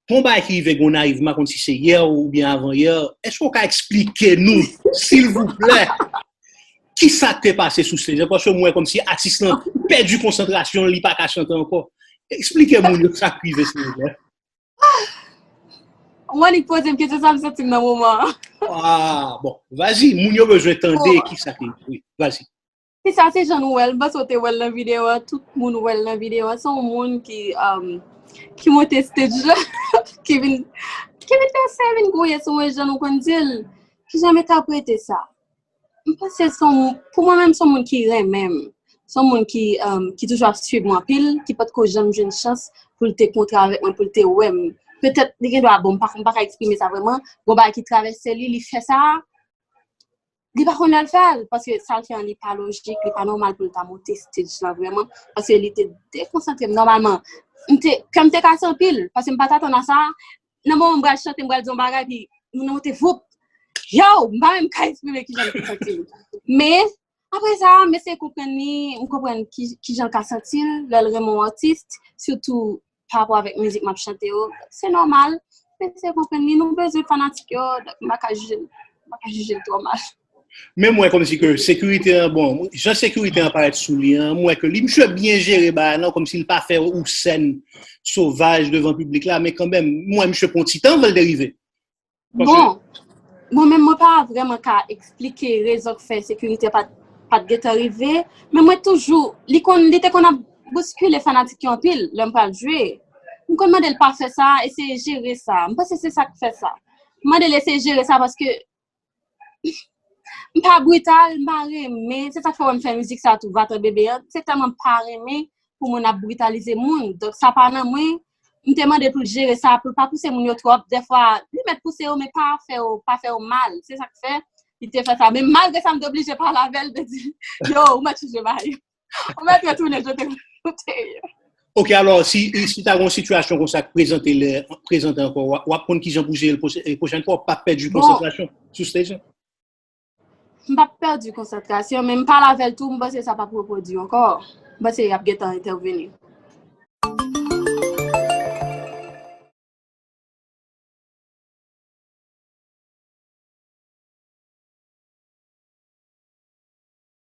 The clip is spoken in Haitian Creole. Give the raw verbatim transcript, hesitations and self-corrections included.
Pou yon bagay ki rive Gonayiv, m pa konn si se yè oubyen avan yè, èske w ka eksplike nou, silvouplè, ki sa k te pase sou stage la? Paske m wè kòmsi atis lan pèdi konsantrasyon l, li pa ka chante ankò. Eksplike moun yo sa k rive, silvouplè. Mwen li poze m kesyon sa m santi m nan moman an. Ah, bon, vas-y, moun yo bezwen tande ki sa ki, wi, vas-y. Ti sa se jan nou wè l, m panse w te wè l nan videyo a, tout moun wè l nan videyo a. Se yon moun ki um, ki monte stage la, ki vin ki vin danse, vin gouye sou mwen jan nou konn di l. Kijan m entèprete sa? M panse se yon, pou mwen menm se yon moun ki renmen m. Se yon moun ki um, ki toujou ap swiv mwen anpil, ki potko janm jwenn chans pou l te kontre avèk mwen, pou l te wè m. Petèt li gen dwa, bon, m pa m pa ka eksprime sa vrèman. Gon bagay ki travèse li, li fè sa. Li pa konn lè l fè l, paske sa l fè an li pa lojik, li pa nòmal pou l ta monte stage la vrèman, paske li te dekonsantre m nòmalman. M te, kè m te kase anpil, paske m pa t atann a sa. Nan moman m pral chante, m pral di yon bagay, pi moun nan monte voup. Yo, m pa menm ka eksprime kijan m te santi m. Men, apre sa, m eseye konprann li, m konprann ki, kijan l ka santi l, lè l renmen yon atis, sitou pa rapò avèk mizik m ap chante yo, se nòmal. Men se konprann li, nou bezwen fanatik yo, donk m pa ka jije l, m pa ka jije l twò mal. Men m wè kòmsi ke sekirite an, bon, jan sekirite an parèt sou li an, m wè ke li, misye byen jere bagay lan, kòmsi l pa fè yon sèn sovaj devan piblik la, men kanmenm, m wè misye pran ti tan anvan l te rive. Bon, mwen menm mwen pa vrèman ka eksplike rezon k fè sekirite pa t pa t gentan rive, men mwen toujou, li konn, li te konn ap bouskile fanatik yo anpil lè m pral jwe. M konn mande l pa fè sa, eseye jere sa. M panse se sa k fè sa. M mande l eseye jere sa paske m pa brital, m pa renmen, se sa k fè w wè m fè mizik sa tou, Vatan Bebe an, se tèlman m pa renmen pou moun ap britalize moun. Donk sa pa nan mwen, m te mande pou l jere sa, pou l pa pouse moun yo twòp. Dèfwa, li mèt pouse yo, men pa fè yo, pa fè yo mal. Se sa k fè li te fè sa. Men malgre sa, m te oblije pale avè l, te di, yo, ou mèt chanje bagay yo. Ou mèt retounen jan w te ye. Ok, alò, si, si ta gen yon sitiyasyon konsa k prezante lè, prezante ankò, w ap, w ap konn kijan pou jere l pwoche- pwochèn fwa, w p ap pèdi Bon. konsantrasyon sou stage lan. M p ap pèdi konsantrasyon, men m pale avè l tou, m panse sa p ap repwodui ankò. M panse y ap gentan entèveni.